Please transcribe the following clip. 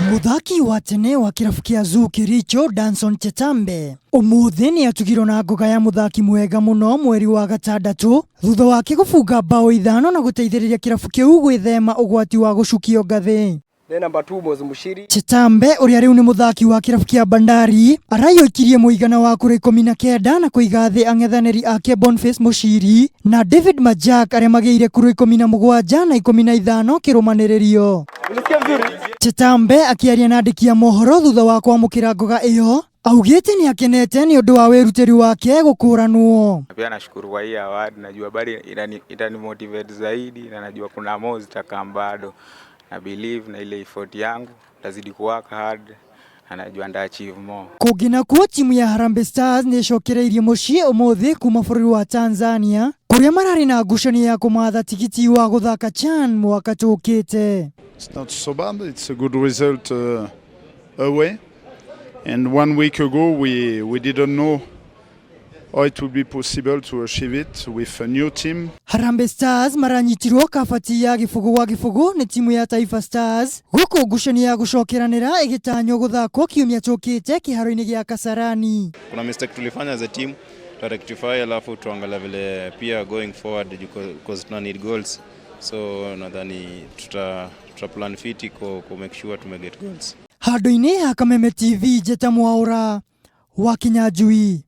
Mũthaki wa tene wa kĩrabu kĩa Zoo Kericho Danson Chetambe ũmũthĩ nĩ atugirwo na ngoga ya mũthaki mwega mũno mweri wa gatandatũ thutha wake gũbunga mbaũ ithano na gũteithĩrĩria kĩrabu kĩu gwĩthema ũgwati wa gũcukio ngathĩ. Then number two was Mushiri. Chetambe ũrĩa rĩu nĩ mũthaki wa kĩrabu kĩa Bandari araiyũkirie mũigana wa kura 19 na kũiga thĩ ang'ethanĩri ake Boniface Mushiri na David Majak arĩa magĩire kura 17 na 15 kĩrũmanĩrĩrio. Ulisikia vizuri? Chetambe akĩaria na andĩki a mohoro thutha wa kwamũkĩra ngoga ĩyo augĩte nĩ akenete nĩ ũndũ wa wĩrutĩri wake gũkũranwo. Na pia nashukuru kwa hii award, najua bado itani motivate zaidi na najua kuna more zitakam bado, na believe na ile effort yangu tazidi kuwork hard na najua nda achieve more. Kũngĩ nakuo timu ya Harambee Stars nĩ ĩcokereirie mũciĩ ũmũthĩ kuma bũrũri wa Tanzania kũrĩa mararĩ na ngucanio ya kũmatha tigiti wa gũthaka CHAN mwaka tũkĩte. It's not so bad. It's a good result away. And one week ago, we didn't know how it would be possible to achieve it with a new team. Harambee Stars maranyitirwo kabati ya 0-0 nĩ timu ya Taifa Stars gũkũ ngucanio ya gũcokeranĩra ĩgĩtanywo gũthakwo kiumia tũkĩte kĩharo-inĩ gĩa Kasarani. Kuna mistake tulifanya as a team, tuta rectify alafu tuangalia vile pia going forward because tuna need goals, so nadhani tuta plan fiti ku make sure tume get goals. Handũ-inĩ ha Kameme TV, Njeta Mwaũra wa Kinyanjui.